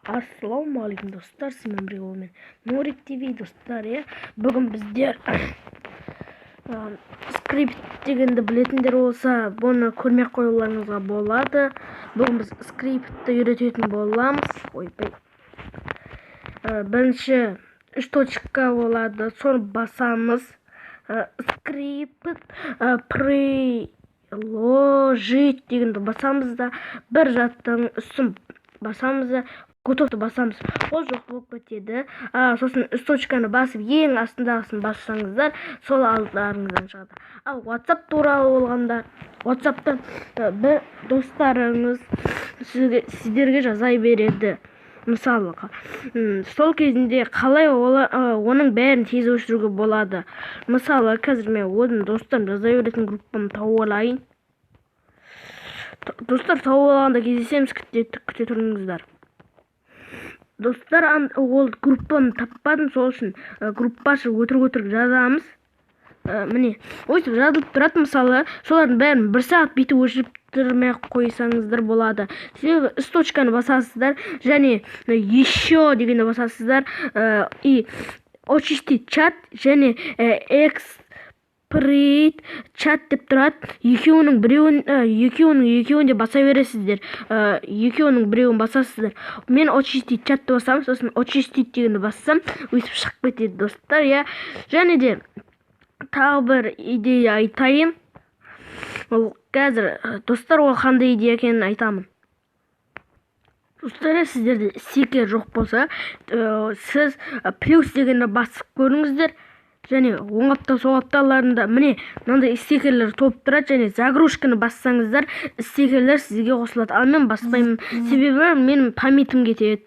Ассалаумағалейкум, достар! Сізбен бірге ол мен, Нурик ТВ. Достар, иә, бүгін біздер скрипт дегенді білетіндер болса, бұны көрмей ақ қоюларыңызға болады. Бүгін біз скриптті үйрететін боламыз. Ойбай, бірінші үш точка болады, соны басамыз, скрипт приложить дегенді басамыз да, бір заттың үстін басамыз да, готовты басамыз, ол жоқ болып кетеді. Сосын үш точканы басып, ең астындағысын бассаңыздар, сол алдарыңыздан шығады. Ал WhatsApp туралы болғанда, WhatsAppта бір достарыңыз сіздерге жаза береді мысалға. Сол кезінде қалай оның бәрін тез өшіруге болады? Мысалы, қазір мен өзім достарым жаза беретін группамды тауып алайын. Достар, тауып алғанда кездесеміз, күте тұрыңыздар. Достар, ол группаны таппадым, сол үшін группа ашып, өтірік өтірік жазамыз. Міне, өйтіп жазылып тұрады. Мысалы, солардың бәрін бір сағат бүйтіп өшіріп тұрмай ақ қойсаңыздар болады, себебі үш точканы басасыздар және еще дегенді басасыздар и очистить чат және экспорт чат деп тұрады. Екеуінің біреуін, екеуінің екеуін де баса бересіздер, екеуінің біреуін басасыздар. Мен очистить чатты басамын, сосын очистить дегенді бассам, өйтіп шығып кетеді, достар, иә. Және де тағы бір идея айтайын. Ол қазір, достар, ол қандай идея екенін айтамын. Достар, сіздерде стикер жоқ болса, сіз плюс дегенді басып көріңіздер және оң қаптал, сол қапталарында, міне, мынандай стикерлер толып тұрады және загрузканы бассаңыздар, стикерлер сізге қосылады. Ал мен баспаймын, себебі менің памятім кетеді.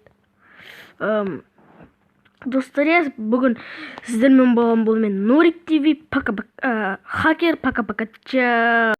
Достар, иә, бүгін сіздермен болған бұл мен, Нурик ТВ, пока, хакер, пока, пока, чао.